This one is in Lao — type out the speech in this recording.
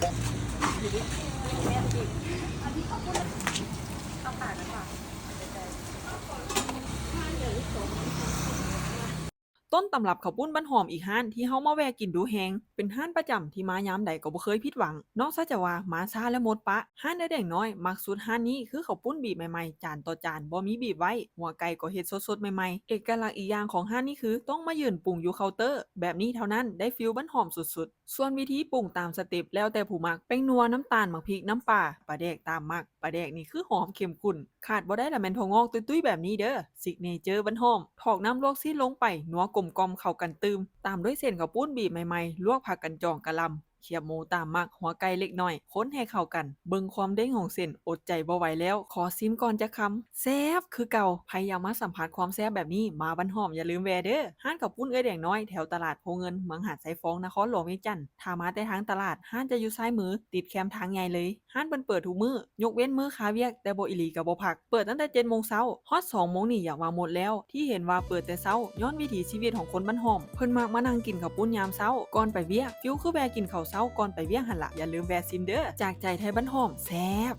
ຕົ້ນຕຳລັບເຂົ້າປຸ້ນບ້ານຫອມອີກຮ້ານທີ່ເຮົາມາແວ່ກິນດູແຮງ ເປັນຮ້ານປະຈຳທີ່ມາຍາມໃດກໍບໍ່ເຄີຍຜິດຫວັງ. ນອກຈາກຈະວ່າມາຊ້າແລະໝົດປະ, ຮ້ານເອື້ອຍແດງນ້ອຍມັກສຸດຮ້ານນີ້ຄືເຂົ້າປຸ້ນບີບໃໝ່ໆ ຈານຕໍ່ຈານບໍ່ມີບີບໄວ້, ຫົວໄກ່ກໍເຮັດສົດໆໃໝ່ໆ. ເອກະລັກອີກຢ່າງຂອງຮ້ານນີ້ຄືຕ້ອງມາຢືນປຸງຢູ່ເຄົາເຕີ ແບບນີ້ເທົ່ານັ້ນໄດ້ຟີລບ້ານຫອມສຸດໆ. ສ່ວນວິທີປຸງຕາມສະເຕັບແລ້ວແຕ່ຜູ້ມັກ, ແປ້ງນົວ, ນ້ຳຕານ, ໝາກພິກ, ນ້ຳປາ, ປາແດກຕາມມັກ. ປາແດກນີ້ຄືຫອມເຂັ້ມຂຸ້ນ, ຂາດບໍ່ໄດ້ລະແມ່ນຖົ່ວງອກຕຸ້ຍໆແບບນີ້ເດີ. ຊິກເນເຈີບ້ານຫອມ, ຖອກນ້ຳລວກຊີ້ນລົງໄປ ນົວກົມກ່ອມເຂົ້າກັນຕື່ມ, ຕາມດ້ວຍເສັ້ນເຂົ້າປຸ້ນບີບໃໝ່ໆ, ລວກຜັກກັນຈອງກະຫຼ່ຳ, ຄຽບໝູຕາມມັກ, ຫົວໄກ່ເລັກນ້ອຍ, ຄົນໃຫ້ເຂົ້າກັນ. ເບິ່ງຄວາມເດ້ງຂອງເສັ້ນ ອົດໃຈບໍ່ໄຫວແລ້ວ, ຂໍຊີມກ່ອນຈັກຄຳ. ແຊບຄືເກົ່າ. ໃຜຢາກມາສຳຜັດຄວາມແຊບແບບນີ້ ມາບ້ານຫອມຢ່າລືມແວ່ເດີ. ຮ້ານເຂົ້າປຸ້ນເອື້ອຍແດງນ້ອຍ ແຖວຕະຫຼາດໂພເງິນ ເມືອງຫາດຊາຍຟອງ ນະຄອນຫຼວງວຽງຈັນ. ຖ້າມາແຕ່ທາງຕະຫຼາດ, ຮ້ານຈະຢູ່ຊ້າຍມື ຕິດແຄມທາງໃຫຍ່ເລີຍ. ຮ້ານເພິ່ນເປີດທຸກມື້ ຍົກເວັ້ນມື້ຄາວຽກ, ແຕ່ບໍ່ອີ່ຫຼີກໍບໍ່ພັກ. ເປີດຕັ້ງແຕ່ເຈັດໂມງເຊົ້າ ຮອດສອງໂມງນີ້ຢາກວ່າໝົດແລ້ວ. ທີ່ເຫັນວ່າເປີດແຕ່ເຊົ້າ ຍ້ອນວິຖີຊີວິດຂອງຄົນບ້ານຫອມ, ເພິ່ນມັກມານັ່ງກິນເຂົ້າປຸ້ນຍາມເຊົ້າກ່ອນໄປວຽກ, ຟີລຄືແວ່ກິນເຂົ້າເຊົ້າກ່ອນໄປວຽກຫັ້ນລະ. ຢ່າລືມແວ່ຊີມເດີ. ຈາກໃຈໄທບ້ານຫອມ ແຊບ.